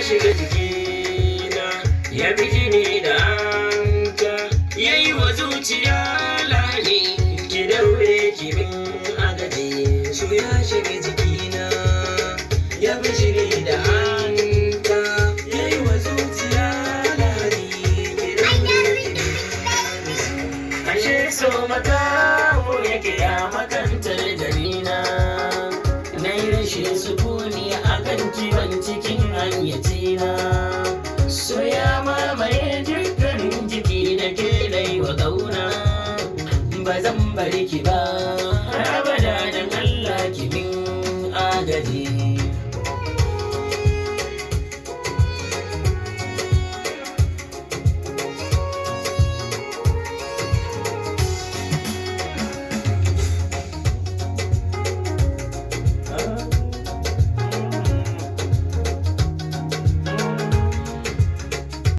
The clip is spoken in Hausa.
shiga jikina, ya bi jini da hanta, ya yi wa zuciya lahani. Ki daure ki min agaji. So ya shiga jikina, ya bi jini.